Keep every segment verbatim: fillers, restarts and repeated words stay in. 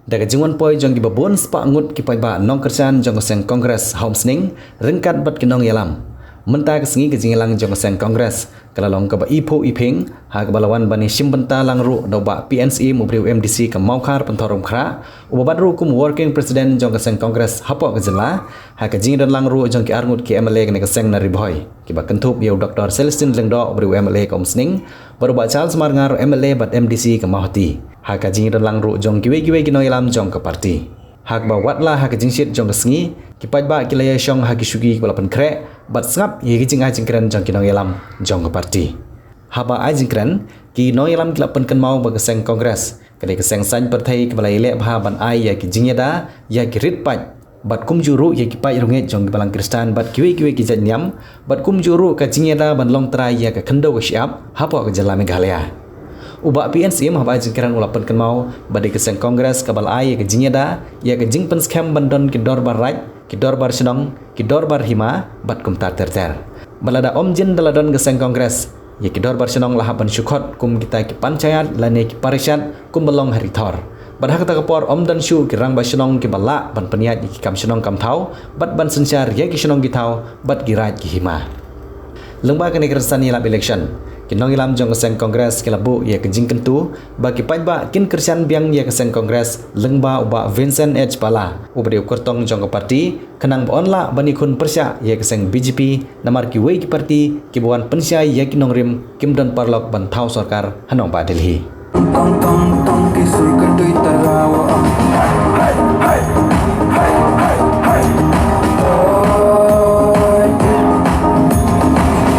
Da ka jingwan poi jong ki babun spah ngut ki paidbah nongkyrshan jong ka seng Congress ha Umsning ryngkat bad ki nongïalam, mynta ka sngi ka jingïalang jong ka seng Congress ka la long kaba iphuh iphieng, ha kaba la wan ban ïashim bynta lang ruh da u Bah P N Syiem, u briew MDC ka Mawkhar Pynthorumkhrah, uba bat ruh kum working president jong ka seng Congress hapoh ka jylla, ha ka jingdon lang ruh jong ki arngut ki MLA kane ka seng na Ri Bhoi, kiba kynthup ïa u Doctor Celestine Lyngdoh, u briew MLA ka Umsning, bad u Bah Charles Marngar, MLA bad MDC ka Mawhati. Ha ka jingdon lang ruh jong kiwei kiwei ki nongïalam jong ka party. Ha kaba watla ha ka jingshit jong ka sngi, ki paidbah ki la ïashong ha ki shuki kiba la pynkhreh bad sngap ïa ki jingai jingkren jong ki nongïalam jong ka party. Haba ai jingkren, ki nongïalam ki la pynkynmaw ba ka seng Congress ka dei ka seng saiñ pyrthei kaba la ïaleh bha ban ai ïa ki jingïada ïa ki rit paid, bad kumjuh ruh ïa ki paid rungeit jong ki balang Khristan bad kiwei kiwei ki jait niam, bad kumjuh ruh ka jingïada ban long trai ïa ka khyndew ka shyiap hapoh ka jylla Meghalaya. U Bah P N Syiem haba ai jingkren u la pynkynmaw ba dei ka seng Congress kaba la ai ïa ka jingïada ïa ka jingpynskhem ban don ki dorbar raid, ki dorbar shnong, ki dorbar hima bad kumta ter ter. Bad lada ym jin da la don ka seng Congress, ïa ki dorbar shnong la hap ban shu khot kum kita ki panchayat lane ki parishad kumba long ha Ri Thor. Bad ha kata ka por ym don shuh ki rangbah shnong kiba lah ban pynïaid ïa ki kam shnong kam thaw bad ban synshar ïa ki shnong ki thaw bad ki raid ki hima. Lyngba kane ka rynsan ïalap election, ki nongïalam jong ka seng Congress ki la buh ïa ka jingkyntu ba ki paidbah kin kyrshan biang ïa ka seng Congress lyngba u Bah Vincent H Pala, uba dei u kyrtong jong ka party, khnang ba yn lah ban ïakhun pyrshah ïa ka seng BJP, namar kiwei ki party kiba wan pynshai ïa ki nongrim kim don paralok ban thaw sorkar ha nongbah Delhi. Tong tong tong ki sui ka dui tarawa.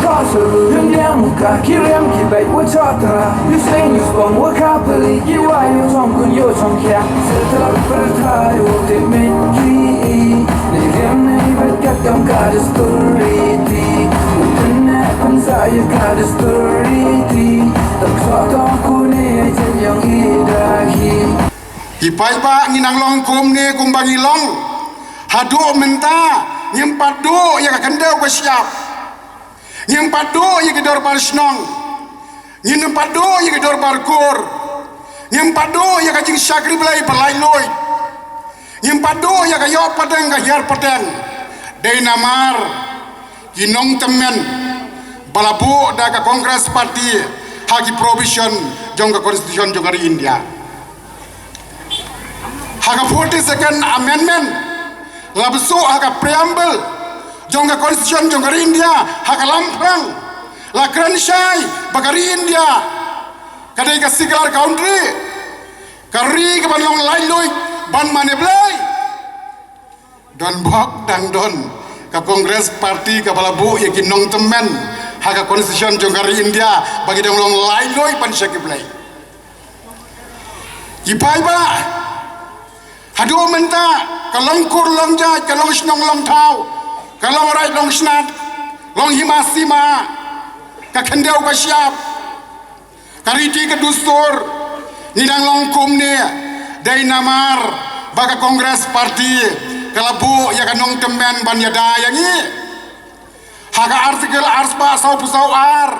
Ka sui ka dui tarawa. Ka ki riam ki beit wa chatra. Yu seng yu spong wa ka pali ki wa yu chong kun yu chong khia. Setra perthai u te me ki. Ni riam ni beit ka kam ka dasturi ti. U te ne pun sa yu ka dasturi ti. Tak sa ta ku ne jen yang i da hi. Ki paidbah ngi nang long kumne kumba ngi long. Haduh mynta ngim pat duh ïa ka khyndew ka shyiap. Ngim pat duh ïa ki dorbar shnong. Ngim pat duh ïa ki dorbar kur. Ngim pat duh ïa ka jingshakri Blei ba laitluid. Ngim pat duh ïa ka ïoh pateng ka hiar pateng. Dei namar ki nongtymmen ba la buh da ka Congress Party ha ki provision jong ka Constitution jong ka ri India. Ha ka forty-second amendment la bsuh ha ka preamble jong ka Constitution jong ka ri India, ha ka lamphrang la kren shai ba ka ri India ka dei ka secular country, ka ri kaban long laitluid ban mane Blei. Don bok dang don ka Congress Party kaba la buh ïa ki nongtymmen ha ka Constitution jong ka ri India ba ki dang long laitluid ban shakri Blei. Ki paidbah, haduh mynta ka long kur long jait, ka long shnong long thaw, ka long raid long shnat, long hima sima, ka khyndew ka shyiap, ka riti ka dustur, ngi dang long kumne dei namar ba ka Congress Party ka la buh ïa ka nongtymmen ban ïada ïa ngi. Ha ka article arspah sawphew saw ar,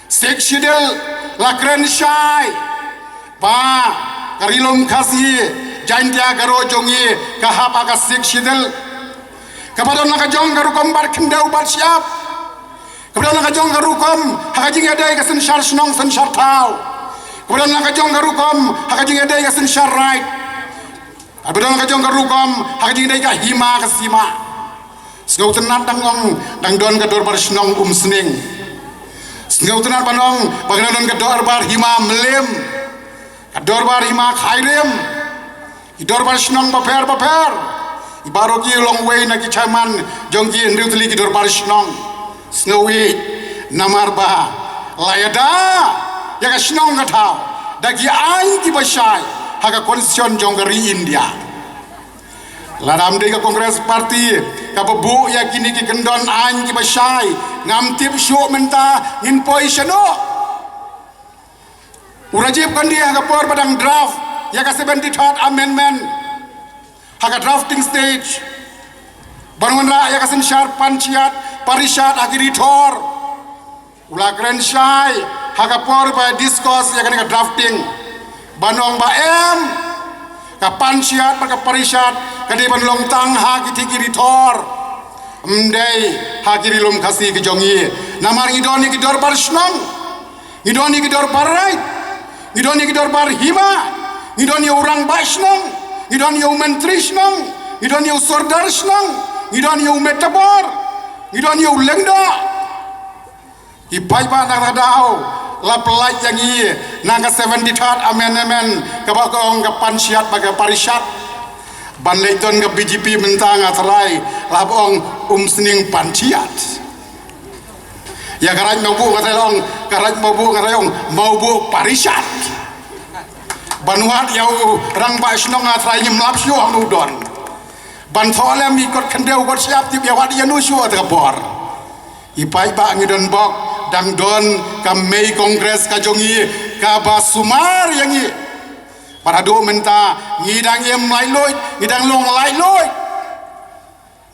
Sixth Schedule la kren shai ba ka Ri Lum Khasi Jaintia Garo jong ngi ka hap ha ka Sixth Schedule. Kaba don la ka jong ka rukom bad khyndew bad shyiap. Kaba don la ka jong ka rukom ha ka jingïadei ka synshar shnong synshar thaw. Kaba don la ka jong ka rukom ha ka jingïadei ka synshar raid. Kaba don la ka jong ka rukom ha ka jingïadei ka hima ka sima. Sngewtynnat dang ong dang don ka dorbar shnong Umsning. Sngewtynnat ban ong ba ka dang don ka dorbar hima Mylliem, ka dorbar hima Khyrim, ki dorbar shnong bapher bapher. I baroh ki long wei na ki chairman jong ki hynriew tylli ki dorbar shnong. Sngewbha namar ba la ïada ïa ka shnong ka thaw da ki aiñ kiba shai ha ka Constitution jong ka ri India. Lada ym dei ka Congress Party kaba buh ïa kine ki kyndon aiñ kiba shai, ngam tip shuh mynta ngin poi shano. U Rajiv Gandhi ha ka por ba dang draft ïa ka seventy-third amendment, ha ka drafting stage, ban wanrah ïa ka synshar panchayat parishad ha ki Ri Thor, u la kren shai ha ka por ba discuss ïa kane ka drafting, ban ong ba em, Ka panchayat bad ka parishad ka dei ban long tang ha ki thikit ri thor, ym dei ha ki ri lum Khasi ki jong ngi. Namar ngi don ïa ki dorbar shnong, ngi don ïa ki dorbar raid, ngi don ïa ki dorbar hima, ngi don ïa u rangbah shnong, ngi don ïa u myntri shnong, ngi don ïa u sordar shnong, ngi don ïa u metbor, ngi don ïa u lyngdoh. Ki paidbah, na kata ka daw la pyllait ïa ngi na ka seventy-third amendment kaba ka ong ka panchayat bad ka parishad. Ban leit don ka B J P mynta nga tharai la hap ong Umsning Panchayat. Ïa ka Raid Mawbuh nga tharai la ong ka Raid Mawbuh, nga tharai ong Mawbuh Parishad. Ban wad ïa u rangbah shnong nga tharai ngim lap shuh hangno u don. Ban thoh lem ïa ki kot khyndew kot shyiap tip ïa wad ïa no shuh ha kata ka por. I paidbah, ngi don bok, dang don ka mei Congress ka jong ngi kaba sumar ïa ngi. Bad haduh mynta ngi dang im laitluid, ngi dang long laitluid.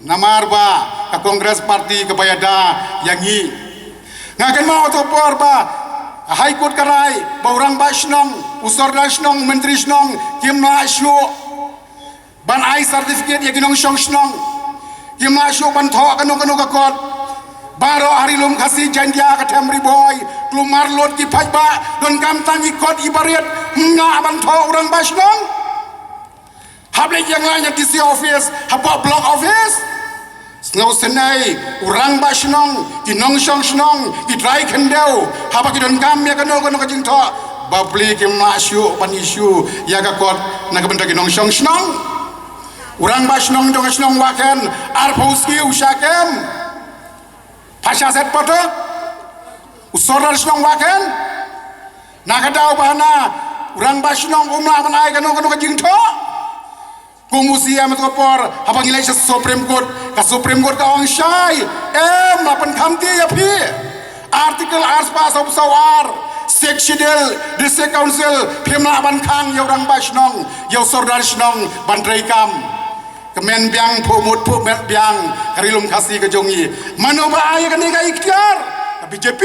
Namar ba ka Congress Party kaba ïada ïa ngi. Nga kynmaw ha kata ka por ba High Court ka rai ba u rangbah shnong, u sordar shnong, u myntri shnong kim lah shuh ban ai certificate ïa ki nongshong shnong. Kim lah shuh ban thoh kano kano ka kot. Baroh ha Ri Lum Khasi Jaiñtia, ka Them Ri Bhoi, kulmar lut ki paidbah, donkam tang ki kot iba rit, ym lah ban thoh u rangbah shnong. Hap leit ïeng laiñ ha D C office, hapoh block office. Sngewsynei, u rangbah shnong, ki nongshong shnong, ki trai khyndew, haba ki donkam ïa kano kano ka jingthoh, bapli kim lah shuh ban issue ïa ka kot na ka bynta ki nongshong shnong. U rangbah shnong jong ka shnong Wahkhen, arphew sngi u shah kem, pha shah set patok. U sordar shnong Wahkhen, na ka daw ba hana u rangbah shnong um lah ban ai kano kano ka jingthoh. Kum u C M ha kata ka por, haba ngi leit sha Supreme Court, ka Supreme Court ka ong shai, em, la pynkhamti ïa phi. Article arspah sawphew saw ar, Sixth Schedule, District Council, phim lah ban khang ïa u rangbah shnong, ïa u sordar shnong ban trei kam. Kmen biang phuh mut phuh met biang ka Ri Lum Khasi ka jong ngi. Mano ba ai ïa kane ka iktiar? Ka B J P.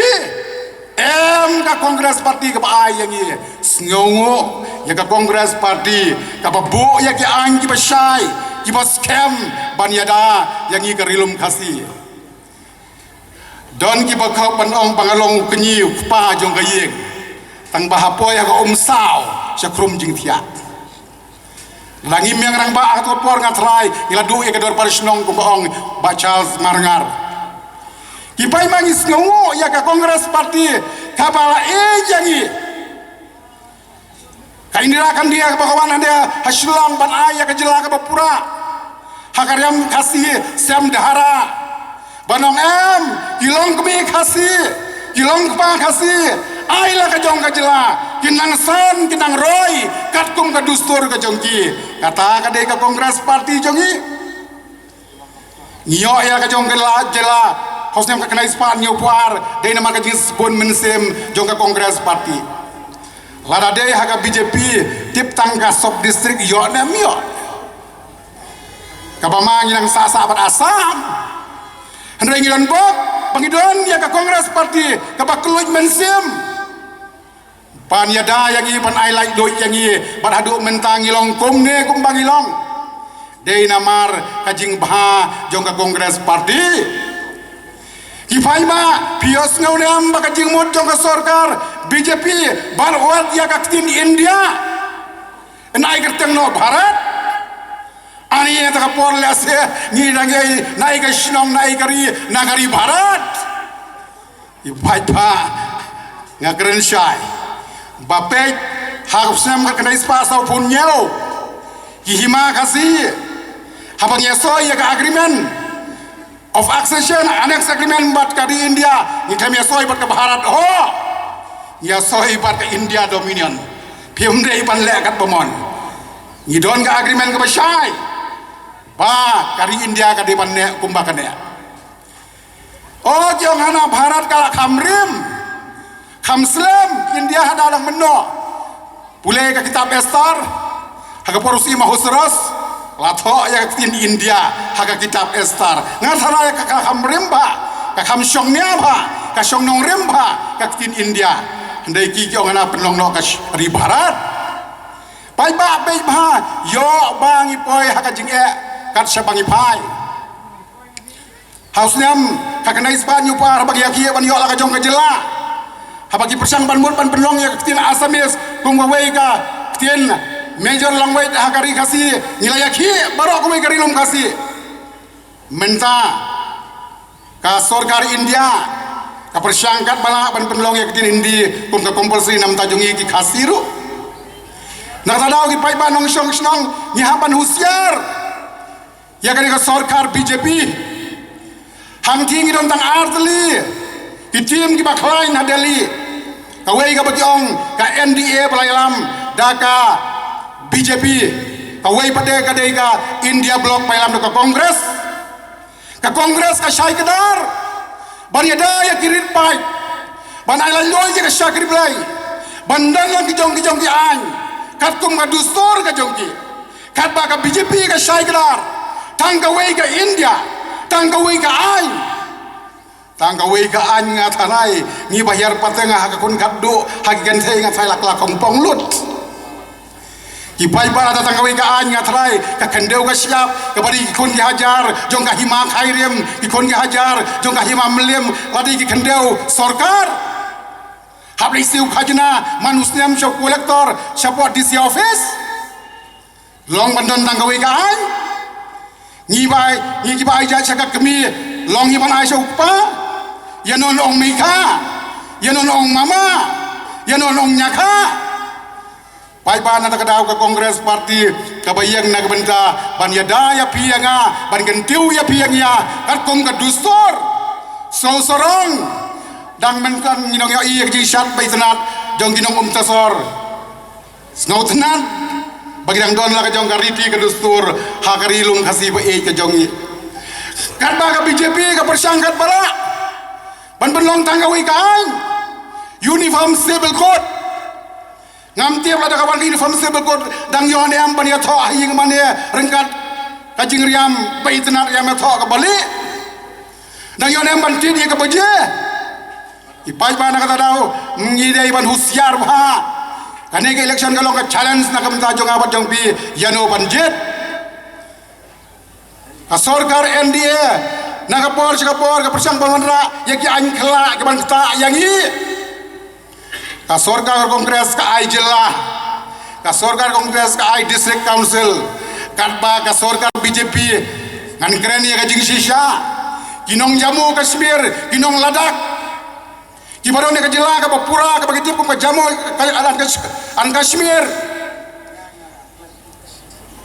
Em, ka Congress Party kaba ai ïa ngi. Sngewnguh ïa ka Congress Party kaba buh ïa ki aiñ kiba shai, kiba skhem ban ïada ïa ngi ka Ri Lum Khasi. Don kiba khot ban ong ba nga long u kñi u kpa jong ka ïing. Tang ba ha poi ha ka umsaw sha khrum jingthiah. Lada ngi miang rangbah ha kata ka por nga tharai ngi la duh ïa ka dorbar shnong kumba ong Bah Charles Marngar. Ki paidbah, ngi sngewnguh ïa ka Congress Party kaba la ïeit ïa ngi. Ka Indira Gandhi kaba ka wan hynda ha Shillong ban ai ïa ka jylla kaba pura ha ka riam Khasi Sem Dhara. Ban ong em, ki long kmie Khasi, ki long kpa Khasi, ai la ka jong ka jylla, ki nang san, ki nang roi katkum ka dustur ka jong ki. Kata ka dei ka Congress Party jong ngi. Ngi ïoh ïa ka jong ka la jylla ha u snem khatkhyndai spah hynñiewphew ar dei namar ka jingsbun mynsiem jong ka Congress Party. Lada dei ha ka B J P, tip tang ka sub district ïoh ne ym ïoh. Kaba ma ngi nang sah sah bad Assam. Hynrei ngi don bok ba ngi don ïa ka Congress Party kaba kylluid mynsiem. Ban ïada ïa ngi, ban ai laitluid ïa ngi bad haduh mynta ngi long kumne kumba ngi long. Dei namar ka jingbha jong ka Congress Party. Ki paidbah, phi ïohsngew ne em ba ka jingmut jong ka sorkar B J P ban wad ïa ka ktien India, yn ai kyrteng noh Bharat? Ani ïa kata ka por lehse ngi dang ïai, na i ka shnong, na i ka ri, na ka ri Bharat. I paidbah, nga kren shai ba peit ha u snem khatkhyndai spah sawphew hynñiew, ki hima Khasi, haba ngi ïasoi ïa ka agreement of accession, annex agreement bad ka ri India, ngi khlem ïasoi bad ka Bharat, ho, ngi ïasoi bad ka India Dominion. Phim dei ban leh kat ba mon. Ngi don ka agreement kaba shai ba ka ri India ka dei ban neh kumba ka neh. O, ki ong hana Bharat ka la kham rim, kham slem, India hana dang mynno. Pule ka kitab Esther, ha ka por u Syiem Ahasuerus la thoh ïa ka ktien India ha ka kitab Esther. Nga tharai ka, ka kham rim bha, ka kham shongnia bha, ka shong nongrim bha ka ktien India. Hynrei ki, ki ong hana pynlong noh ka sh-, ri Bharat. Paidbah, paidbah, ïoh ba ngi poi ha ka jingeh kat shaba ngi phai. Ha u snem khatkhyndai spah hynñiewphew ar haba ngi ïakhih ban ïoh la ka jong ka jylla, haba ki pyrshang ban mut ban pynlong ïa ka ktien Assamese kum kawei ka ktien major language ha ka ri Khasi, ngi la ïakhih baroh kawei ka ri lum Khasi. Mynta ka sorkar India ka pyrshang katba lah ban pynlong ïa ka ktien Hindi kum ka compulsory namar jong ngi ki Khasi ruh. Na kata ka daw ki paidbah nongshong shnong, ngi hap ban husiar ïa kane ka sorkar B J P. Hangtei ngi don tang artylli ki team kiba khlaiñ ha Delhi. Kawei kaba ki ong ka N D A ba la ïalam da ka B J P. Kawei pat de ka dei ka India Bloc ba ïalam da ka Congress. Ka Congress ka shai kdar ban ïada ïa ki rit paid, ban ai laitluid ïa ka shakri Blei, ban don lang ki jong ki jong ki aiñ katkum ka dustur ka jong ki. Katba ka B J P ka shai kdar tang kawei ka India, tang kawei ka aiñ. Tang kawei ka aiñ, nga tharai ngi ba hiar pateng ha ka khun khatduh ha ki kynthei, nga tharai la ka la khongpong lut. Ki paidbah, lada tang kawei ka aiñ, nga tharai ka khyndew ka shyiap kaba dei ki khun ki hajar jong ka Hima Khyrim, ki khun ki hajar jong ka Hima Mylliem, la dei ki khyndew sorkar. Hap leit siew khajna man u snem sha u collector shapoh D C office. Long ban don tang kawei ka aiñ. Ngi ba, ngi kiba ai jait sha ka kmie, long hi ban ai sha u kpa. Ïa non ong mei kha, ïa non ong mama, ïa non ong ñia kha. Paidbah, na kata ka daw ka Congress Party kaba ïeng na ka bynta ban ïada ïa phi ïa nga, ban kyntiew ïa phi ïa nga katkum ka dustur. Sngewsarong, dang mynta ngi nongïohi ïa ka jingshad ba itynnad jong ki nongum tasor. Sngewtynnad ba ki dang don la ka jong ka riti ka dustur ha ka ri lum Khasi ba ïeit ka jong ngi. Katba ka B J P ka pyrshang katba lah ban pynlong tang kawei ka aiñ, Uniform Civil Code. Ngam tip lada ka wan ka Uniform Civil Code dang ïoh ne em ban ïathoh ha ïing mane ryngkat ka jingriam ba itynnad, ïa ïathoh kaba lieh. Dang ïoh ne em ban tied ïa kaba jia. Ki paidbah, na kata ka daw ngi dei ban husiar bha. Kane ka election ka long ka challenge na ka bynta jong nga bad jong phi, ïano ban jied. Ka sorkar N D A na ka por sha ka por ka pyrshang ban wanrah ïa ki aiñ khyllah kiban ktah ïa ngi. Ka sorkar Congress ka ai jylla, ka sorkar Congress ka ai District Council, katba ka sorkar B J P, ngan kren ïa ka jingshisha, ki nong Jammu Kashmir, ki nong Ladakh, kiba don ha ka jylla kaba pura kaba ki tip kum ka Jammu and Kash-, and Kashmir.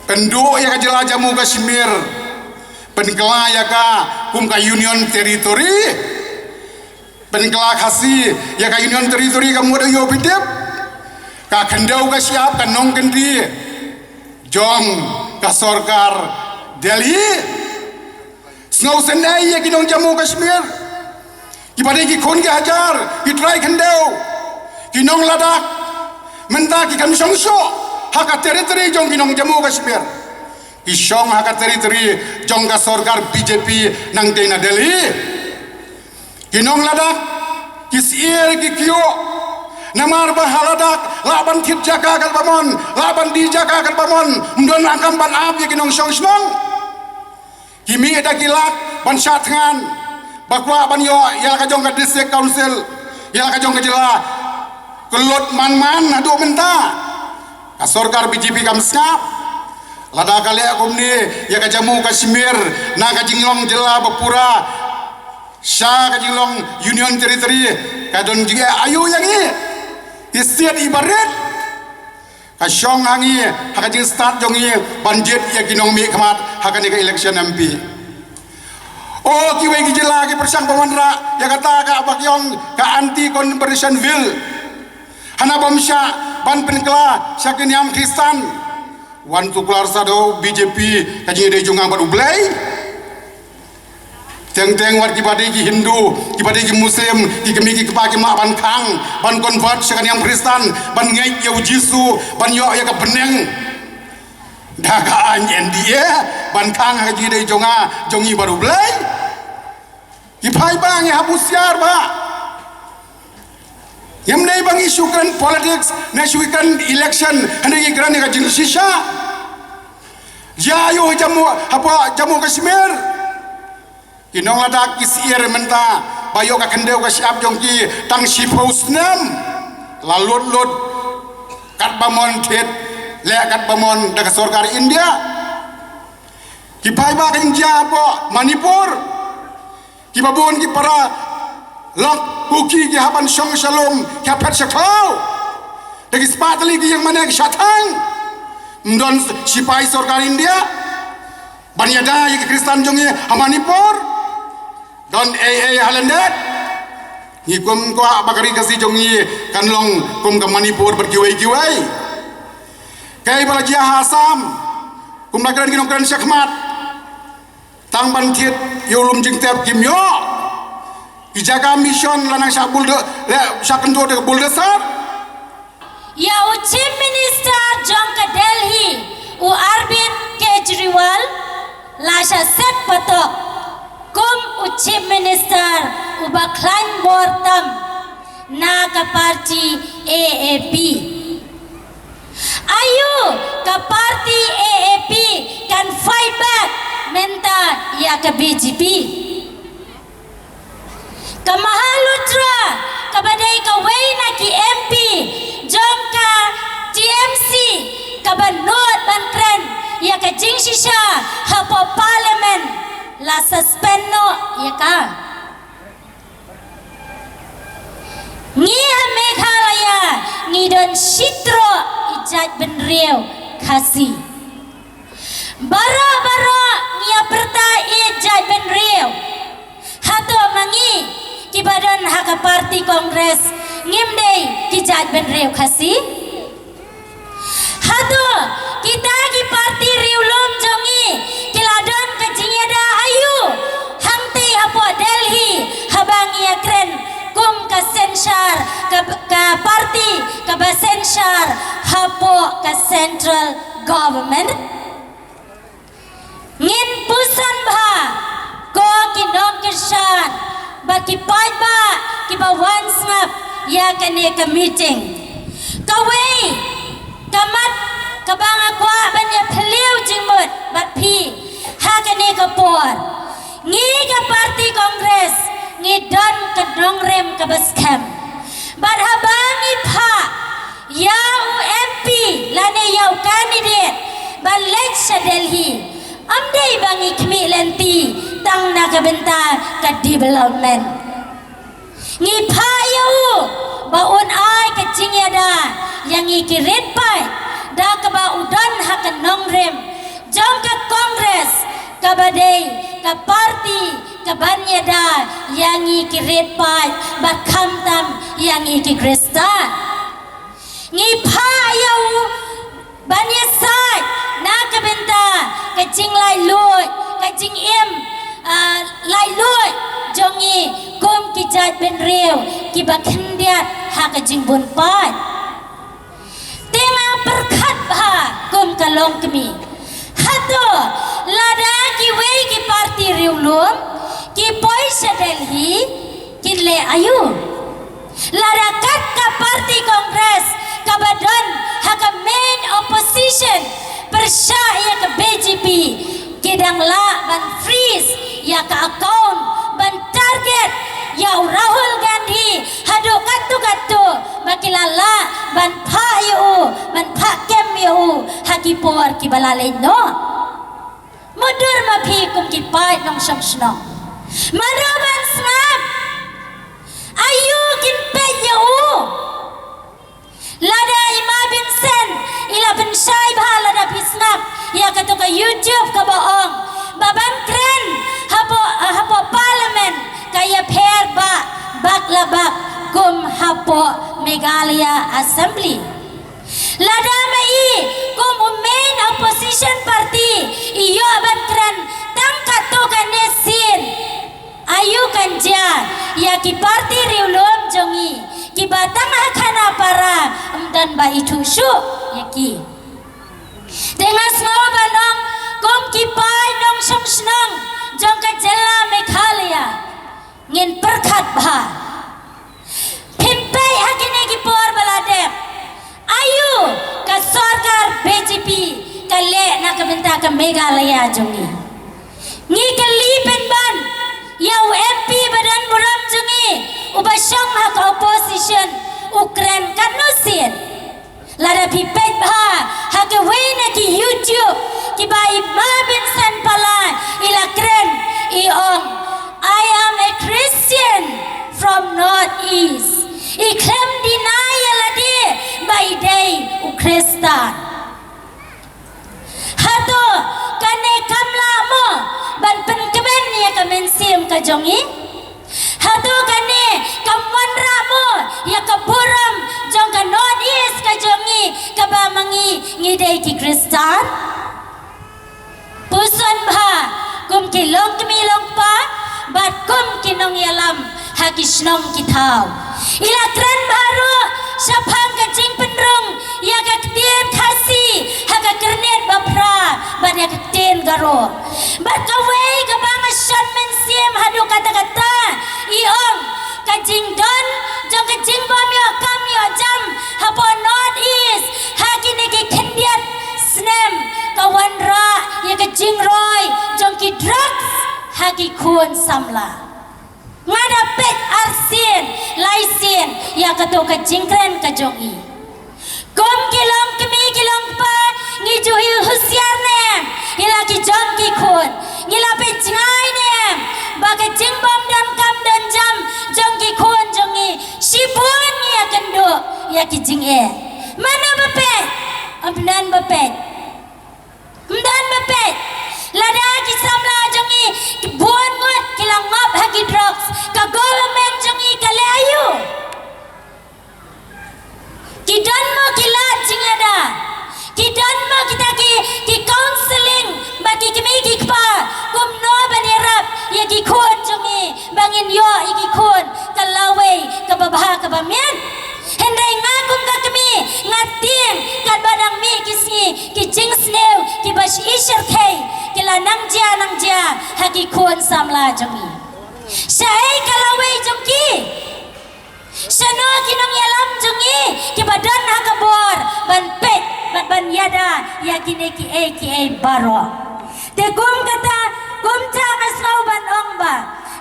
Kynduh ïa ka jylla Jammu Kashmir, pynkylla ïa ka kum ka Union Territory, pynkylla Khasi ïa ka Union Territory, ka mut ïoh phi tip, ka khyndew ka shyiap, ka nongkyndit jong ka sorkar Delhi. Sngewsynei ïa ki nong Jammu Kashmir, kiba dei ki khun ki hajar, ki trai khyndew, ki nong Ladakh, mynta ki kam shong shuh ha ka territory jong ki nong Jammu Kashmir. Ki shong ha ka territory jong ka sorkar B J P nangtei na Delhi. Ki nong Ladakh ki syier ki kyiuh namar ba ha Ladakh lah ban thied jaka katba mon, lah ban die jaka katba mon, ym don ruh kam ban ap ïa ki nongshong shnong. Ki mih da ki lak ban shah thngan ba kwah ban ïoh ïa la ka jong ka District Council, ïa la ka jong ka jylla. Ka lut man man haduh mynta. Ka sorkar B J P kam sngap. Lada ka leh kumne ïa ka Jammu Kashmir na ka jinglong jylla ba pura sha ka jinglong Union Territory, ka don jingeh aïu ïa ngi, i state iba rit? Ka shong ha ngi, ha ka jingstad jong ngi ban jied ïa ki nongmihkhmat ha kane ka election M P. O, kiwei ki jylla ki pyrshang ban wanrah ïa kata kaba ki ong ka Anti Conversion Bill. Hana bym shah ban pynkylla sha ki niam Khristan. Wan tu kular sa da u B J P, ka jingïadei jong nga bad U Blei. Teng teng wat kiba dei ki Hindu, kiba dei ki Muslim, ki kmie ki kpa ki mah ban khang, ban convert sha ka niam Khristan, ban ngeit ïa u Jisu, ban ïoh ïa ka bneng da ka aiñ N D A, ban khang ha ka jingïadei jong nga, jong ngi bad U Blei. Ki paidbah, ngi hap husiar bha. Ngim dei ba ngi shu kren politics, ne shu kren election, hynrei ngi kren ïa ka jingshisha. Ïa ïa u Jammu, hapoh Jammu Kashmir. Ki nong Ladakh ki syier mynta ba ïoh ka khyndew ka shyiap jong ki tang shiphew snem. La lut lut katba mon thied, leh katba mon da ka sorkar India. Ki paidbah ka jingjia hapoh Manipur. Kiba bun ki para lok Kuki ki hap ban shong sha lum, ki hap phet sha khlaw. Da ki spah tylli ki ïing mane ki shah thang. Ym don sipai sorkar India ban ïada ïa ki Khristan jong ngi ha Manipur. Don ei ei ha lyndet. Ngi kum kwah ba ka ri Khasi jong ngi kan long kum ka Manipur bad kiwei kiwei. Kaei ba la jia ha Assam, kum la kren ki nongkren shakhmat. Tang ban thied ïa u lum jingtep kim ïoh. Ki jaka mission la nang shah buldo-, la shah kyntu da ka bulldozer. Ïa u Chief Minister jong ka Delhi, u Arvind Kejriwal, la shah set patok kum u Chief Minister uba khlaiñ bor tam na ka party A A P. Aïu ka party A A P kan fight back mynta ïa ka B J P? Ka Malhotra kaba dei kawei na ki M P jong ka T M C kaba nud ban kren ïa ka jingshisha hapoh Parliament la suspend noh ïa ka. Ngi ha Meghalaya ngi don shi troh i jaitbynriew Khasi. Baroh baroh ngi ïa pyrta i jaitbynriew. Hato ma ngi kiba don ha ka party Congress ngim dei ki jaitbynriew Khasi? Hato kita ki party riewlum jong ngi ki la don ka jingïada aïu hangtei hapoh Delhi haba ngi ïa kren kum ka synshar, ka, ka party kaba synshar hapoh ka central government? Ngin puson bha ko ki nongkyrshan bad ki paidbah kiba wan sngap ïa kane ka meeting. Kawei ka mat kaba nga kwah ban ïa phylliew jingmut bad phi ha kane ka por. Ngi ka party Congress ngi don ka nongrim kaba skhem. Bad haba ngi phah ïa u M P lane ïa u candidate ban leit sha Delhi, ym dei ba ngi khmih lynti tang na ka bynta ka development. Ngi phah ïa u ba un ai ka jingïada ïa ngi ki rit paid da kaba u don ha ka nongrim jong ka Congress kaba dei ka party kaban ïada ïa ngi ki rit paid bad khamtam ïa ngi ki Khristan. Ngi phah ïa u ban ïasaid na ka bynta ka jinglaitluid, ka jingim, ah, laitluid jong ngi kum ki jaitbynriew kiba khyndiat ha ka jingbun paid. Te nga pyrkhat bha kum ka longkmie. Hato lada kiwei ki party riewlum ki poi sha Delhi kin leh aïu? Lada kat ka party Congress kaba don ha ka main opposition pyrshah ïa ka B J P ki dang lah ban freeze ïa ka account ban target ïa u Rahul Gandhi haduh katto katto ba ki la lah ban phah ïa u, ban phah kem ïa u ha ki por kiba la leit noh. Mutdur ma phi kum ki paid nongshong shnong. Mano ban sngap? Aïu kin peit ïa u? Lada i Ma Vincent i la pynshai bha lada phi sngap ïa kato ka YouTube kaba ong ba ban kren hapoh, hapoh Parliament ka ïapher bak la bak kum hapoh Meghalaya Assembly. Lada ma i kum u main opposition party i ïoh ban kren tang katto katne sien. Aïu kan jia ïa ki party riewlum jong ngi kiba tang ha khana para ym don ba ithuh shuh ïa ki. Te nga sngew ban ong kum ki paid nongshong shnong jong ka jylla Meghalaya ngin pyrkhat bha. Phin peit ha kine ki por ba la dep, aïu ka sorkar B J P ka leh na ka bynta ka Meghalaya jong ngi? Ngi kylli pynban ïa u M P ba don burom jong ngi, uba shong ha ka opposition, u kren katno sien. Lada phi peit bha ha kawei na ki YouTube, kiba i Ma Vincent Pala i la kren, i ong, "I am a Christian from North East." I khlem deny ïa lade ba i dei u Khristan. Hato kane kam lah mo ban pynkmen ïa ka mynsiem ka jong ngi? Hato kane kam wanrah mo ïa ka burom jong ka North East ka jong ngi, kaba ma ngi ngi dei ki Khristan? Puson bha kum ki longkmie longkpa bad kum ki nongïalam ha ki shnong ki thaw. I la kren bha ruh shaphang ka jingpynrung ïa ka ktien Khasi ha ka Kyrnet Baphra bad ïa ka ktien Garo. Bad kawei kaba nga shon mynsiem haduh katta katta, i ong, ka jingdon jong ka jingbym ïoh kam ïoh jam hapoh North East ha kine ki khyndiat snem ka wanrah ïa ka jingroi jong ki drugs ha ki khun samla. Nga da peit arsien laisien ïa kato ka jingkren ka jong i. Kum ki longkmie ki longkpa, ngi ju i husiar ne em ïa la ki jong ki khun? Ngi la peit jngai ne em ba ka jingbym don kam don jam jong ki khun jong ngi shibun ngi ïakynduh ïa ki jingeh? Mano ba peit? Ym don ba peit. Ym don ba peit. Lada ki samla jong ngi ki bun ngut ki la ngop ha ki drugs, ka government jong ngi ka leh aïu? Ki don mo ki lad jingïada? Ki don mo kita ki, ki counselling bad ki kmie ki kpa kumno ban ïarap ïa ki khun jong ngi ba ngin ïoh ïa ki khun ka lawei kaba bha kaba miat? Hynrei nga kum ka kmie nga tieng katba dang mih ki sngi ki jingsniew kiba shyrkhei ki la nang jia nang jia ha ki khun samla jong ngi. Shaei ka lawei jong ki? Shano ki nongïalam jong ngi kiba don ha ka bor ban peit bad ban ïada ïa kine kiei kiei baroh? Te kum kata, kumta nga sngew ban ong ba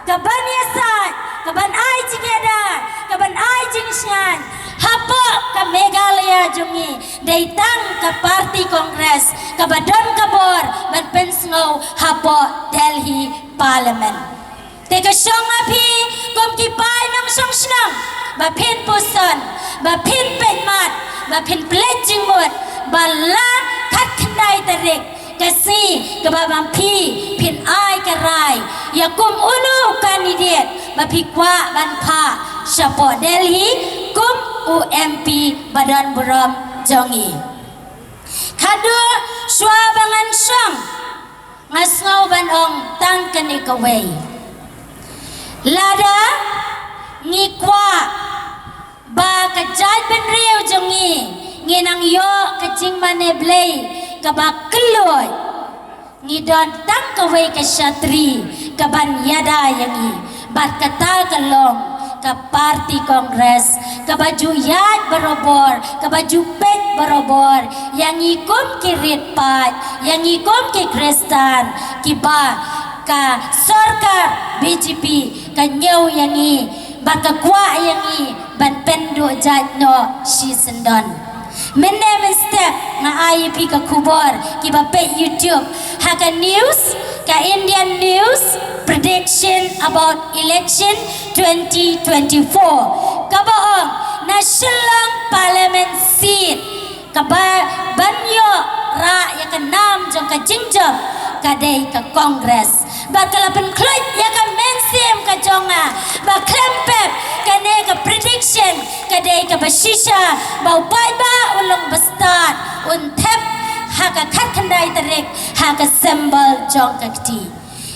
kaban ïasaid, kaban ai jingïada, kaban ai jingshngaiñ hapoh ka Meghalaya jong ngi dei tang ka party Congress kaba don ka bor ban pynsngew hapoh Delhi Parliament. Te ka shong ha phi kum ki paid nongshong shnong ba phin puson, ba phin peit mat, ba phin pynleit jingmut ba la khatkhyndai tarik, ka sngi kaba ma phi phin ai ka rai ïa kum uno u candidate ba phi kwah ban phah shapoh Delhi kum u M P ba don burom jong ngi. Khatduh shuwa ba ngan shong, nga sngew ban ong tang kane kawei. Lada ngi kwah ba ka jaitbynriew jong ngi ngin nang ïoh ka jingmane Blei kaba kylluid, ngi don tang kawei ka shatri kaban ïada ïa ngi, bad kata ka long ka party Congress kaba ju ïaid barabor, kaba ju peit barabor ïa ngi kum ki rit paid, ïa ngi kum ki Khristan, kiba ka sorkar B J P ka ñiew ïa ngi bad ka kwah ïa ngi ban pynduh jait noh shisyndon. Mynne mynstep nga ai ïa phi ka khubor kiba peit YouTube ha ka news, ka Indian News, prediction about election twenty twenty-four, kaba ong na Shillong Parliament seat kaba ban ïoh rah ïa ka nam jong ka jingjop ka dei ka Congress. Bad ka la pynkhluit ïa ka mynsiem ka jong nga ba khlem pep kane ka prediction ka dei kaba shisha ba u paidbah u long ba stad un thep ha ka khatkhyndai tarik ha ka symbol jong ka kti.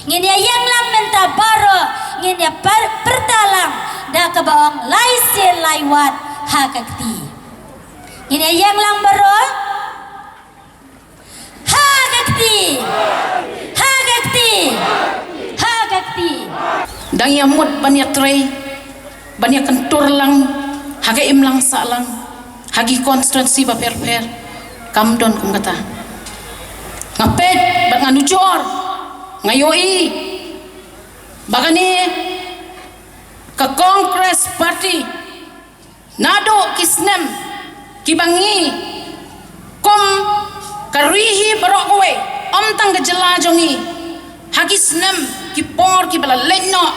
Ngin ïa ïeng lang mynta baroh, ngin ïa pyrta lang da kaba ong lai sien lai wat ha ka kti. Ngin ïa ïeng lang baroh. Ha ka kti. Ha ka kti. Ha ka kti. Dang ïa mut ban ïa trei, ban ïa kyntur lang ha ka imlang sahlang, ha ki constituency bapher bapher, kam don kum kata. Nga peit bad nga nujor, nga ïohi ba kane ka Congress Party, naduh ki snem kiba ngi kum ka ri hi baroh kawei, ym tang ka jylla jong ngi, ha ki snem ki por kiba la leit noh,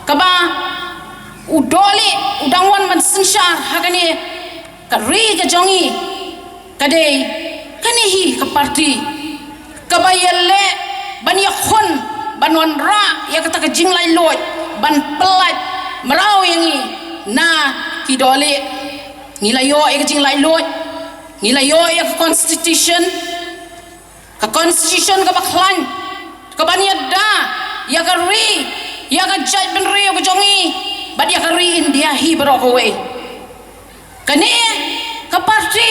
kaba u dohlieh u dang wan ban synshar ha kane ka ri ka jong ngi, ka dei kane hi ka party kaba ïaleh ban ïakhun, ban wanrah ïa kata ka jinglaitluid, ban pyllait mraw ïa ngi na ki dohlieh. Ngi la ïoh ïa ka jinglaitluid, ngi la ïoh ïa ka constitution, ka constitution kaba khlaiñ, kaban ïada ïa ka ri, ïa ka jaitbynriew ka jong ngi bad ïa ka ri India hi baroh kawei. Kane ka party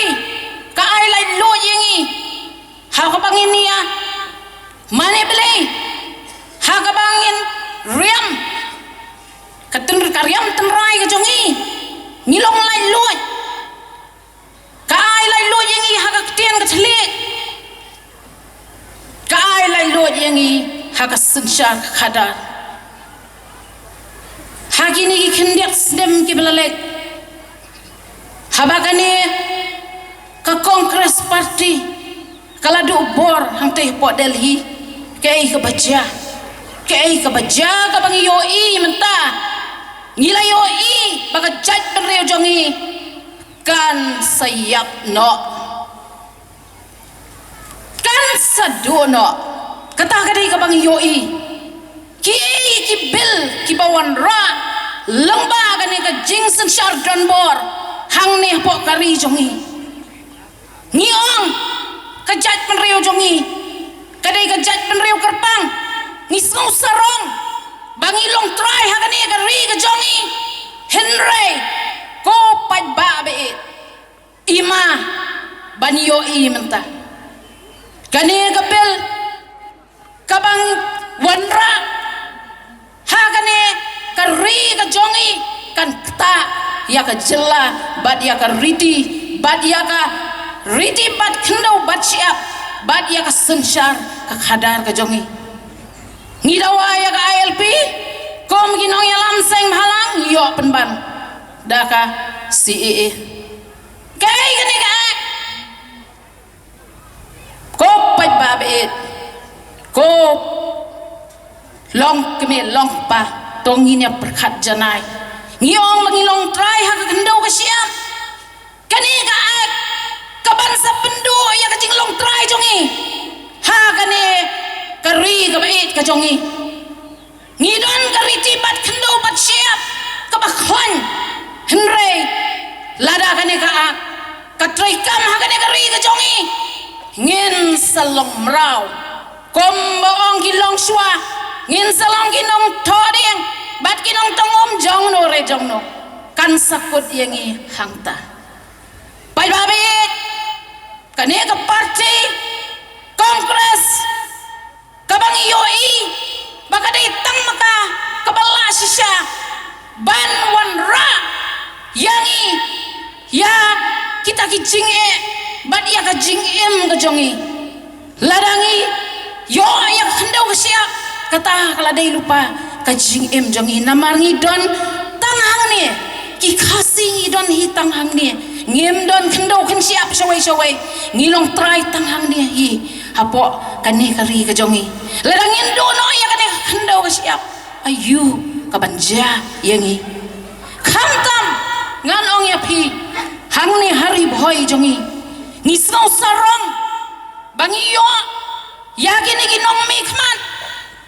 ka ai laitluid ïa ngi ha kaba ngin ïa mane Blei, ha kaba ngin riam ka tyn-, ka riam tynrai ka jong ngi. Ngi long laitluid. Ka ai laitluid ïa ngi ha ka ktien ka thylliej. Ka ai laitluid ïa ngi ha ka synshar ka khadar. Ha kine ki khyndiat snem kiba la leit, haba kane ka Congress Party ka la duh bor hangtei hapoh Delhi, kaei kaba jia, kaei kaba jia, kaba ngi ïohi mynta, ngi la ïohi ba ka jaitbynriew jong ngi kan sa ïap noh. Kan sa duh noh. Kata ka dei kaba ngi ïohi. Kiei ki bill kiba wanrah lyngba kane ka jingsynshar donbor hangne hapoh ka ri jong ngi. Ngi ong ka jaitbynriew jong ngi ka dei ka jaitbynriew kyrpang. Ngi sngewsarong ba ngi long trai ha kane ka ri ka jong ngi. Hynrei ko paidbah ba ïeit, i ma ban ïohi mynta kane ka bill kaba ngi wanrah ha kane ka ri ka jong ngi kan ktah ïa ka jylla bad ïa ka riti, bad ïa ka riti bad khyndew bad shyiap, bad ïa ka synshar ka khadar ka jong ngi. Ngi dawa ïa ka I L P kum ki nongïalam seng bhalang, ïoh pynban da ka C A A. Kaei kane ka act? Ko paidbah ba ïeit, ko longkmie longkpa, to ngin ïa pyrkhat janai. Ngi ong ba ngi long trai ha ka khyndew ka shyiap. Kane ka act kaban sa pynduh ïa ka jinglong trai jong ngi ha kane ka ri kaba ïeit ka jong ngi. Ngi don ka riti bad khyndew bad shyiap kaba khlaiñ. Hynrei lada kane ka act ka treikam ha kane ka ri ka jong ngi, ngin sa long mraw. Kumba ong ki longshuwa, ngin sa long ki nongthoh dieng bad ki nongtong um jong no re jong no. Kan sa kut ïa ngi hangta. Paidbah ba ïeit, kane ka party Congress kaba ngi ïohi ba ka dei tang ma ka kaba lah shisha ban wanrah ïa ngi ïa kita ki jingeh bad ïa ka jingim ka jong ngi. Lada ngi ïoh ïa ka khyndew ka shyiap, kata ka la dei lypa ka jingim jong ngi. Namar ngi don tang hangne, ki Khasi ngi don hi tang hangne. Ngim don khyndew khynshyiap shawei shawei. Ngi long trai tang hangne hi hapoh kane ka ri ka jong ngi. Lada ngin duh noh ïa kane ka khyndew ka shyiap, aïu kaban jia ïa ngi? Khamtam ngan ong ïa phi, hangne ha Ri Bhoi jong ngi, ngi sngewsarong ba ngi ïoh ïa kine ki nongmihkhmat,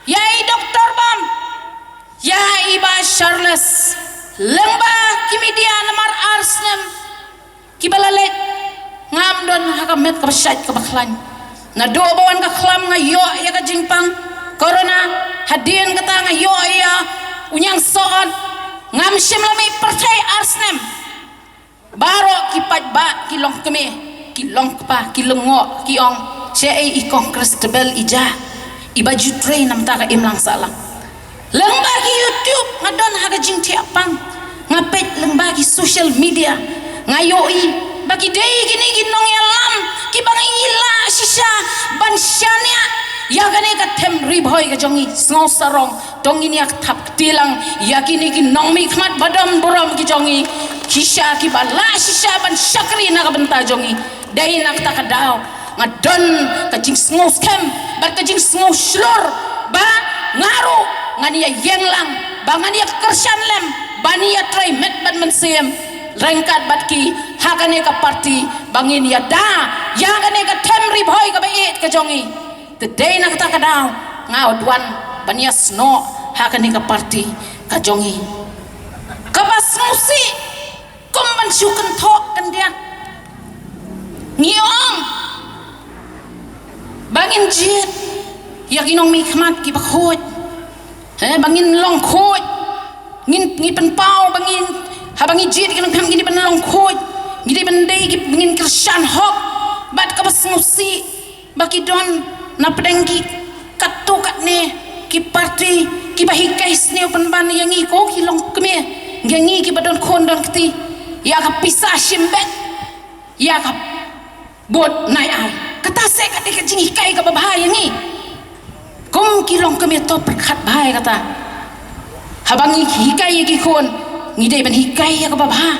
ïa i Doktor Bam, ïa i Bah Charles, lyngba ki media namar ar snem kiba la leit, ngam don ha ka met kaba shait kaba khlaiñ. Naduh ba wan ka khlam nga ïoh ïa ka jingpang corona, hadien kata nga ïoh ïa u ñiangsohot. Ngam shym la mih pyrthei ar snem. Baroh ki paidbah, ki longkmie, ki longkpa, ki lyngngoh, ki ong, shaei i Congress tebel i ja, iba ju trei namar ka imlang sahlang. Lyngba ki YouTube nga don ha ka jingthiah pang. Nga peit lyngba ki social media, nga ïohi ba ki dei kine ki nongïalam kiba ngi lah shisha ban shaniah ïa kane ka them Ri Bhoi ka jong ngi. Sngewsarong, to ngin ïa thap kti lang ïa kine ki nongmihkhmat badonburom ki jong ngi, ki shisha kiba lah shisha ban shakri na ka bynta jong ngi. Dei na kata ka daw nga don ka jingsngewskhem bad ka jingsngewshlur ba nga ruh ngan ïa ïeng lang, ba ngan ïa kyrshan lem ban ïa trei met bad mynsiem ryngkat bad ki ha kane ka party ba ngin ïada ïa kane ka them Ri Bhoi kaba ïeit ka jong ngi. Te dei na kata ka daw nga wan ban ïa snoh ha kane ka party ka jong ngi. Kaba sngewsih, kum ban shu kynthoh khyndiat, ngi ong ba ngin jied ïa ki nongmihkhmat kiba khuid, eh, ba ngin long khuid, ngin, ngi pynpaw ba ngin, haba ngi jied ïa ki nongmihkhmat ngi dei ban long khuid, ngi dei ban dei ki, ngin kyrshan hok. Bad kaba sngewsih ba ki don na pdeng ki katto katne ki party kiba hikai sniew pynban ïa ngi ko ki longkmie, ïa ngi kiba don khun don kti, ïa ka pisa shim beit ïa ka bud nai ai. Kata se ka dei ka jinghikai kaba bha ïa ngi. Kum ki longkmie to pyrkhat bha ïa kata. Haba ngi hikai ïa ki khun, ngi dei ban hikai ïa kaba bha.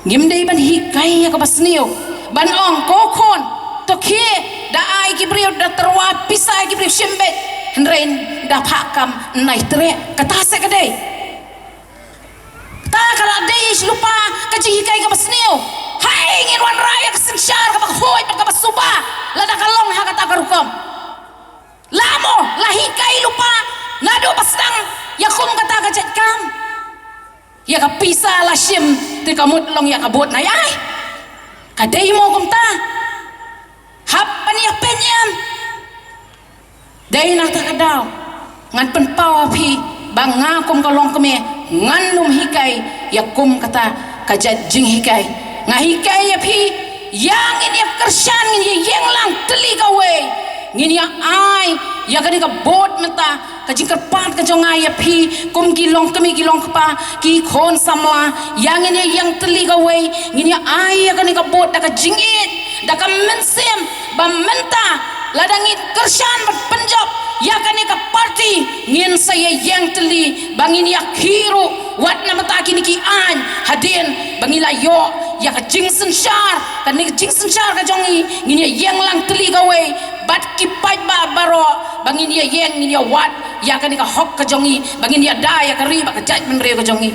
Ngim dei ban hikai ïa kaba sniew ban ong ko khun, to khie, da ai ki briew, da tyrwa pisa ïa ki briew shim beit, hynrei da phah kam nai treh. Kata se ka dei. Ta ka la dei lypa ka jinghikai kaba sniew. Hai ngin wanrah ïa ka synshar kaba khuid bad kaba suba lada ka long ha kata ka rukom. La mo la hikai lypa naduh ba sdang ïa kum kata ka jait kam. Ïa ka pisa la shim te ka mut long ïa ka bud nai ai. Ka dei mo kumta? Hap ban ïa pynïam. Dei na kata ka daw ngan pynpaw ha phi ba nga kum ka longkmie ngan ym hikai ïa kum kata ka jait jinghikai. Nga hikai ïa phi ïa ngin ïa kyrshan, ngin ïa ïeng lang tylli kawei, ngin ïa ai ïa kane ka bud mynta. Ka jingkyrpad ka jong nga ïa phi kum ki longkmie ki longkpa ki khun samla, ïa ngin ïa ïeng tylli kawei, ngin ïa ai ïa kane ka bud da ka jingïeit, da ka mynsiem, ba mynta lada ngi kyrshan ban pynjop ïa kane ka party, ngin sa ïa ïeng tylli ba ngin ïa khih ruh wat na mynta kine ki aiñ, hadien ba ngi la ïoh ïa ka jingsynshar, kane ka jingsynshar ka jong ngi, ngin ïa ïeng lang tylli kawei bad ki paidbah baroh ba ngin ïa ïeng, ngin ïa wad ïa kane ka hok ka jong ngi, ba ngin ïada ïa ka ri bad ka jaitbynriew ka jong ngi.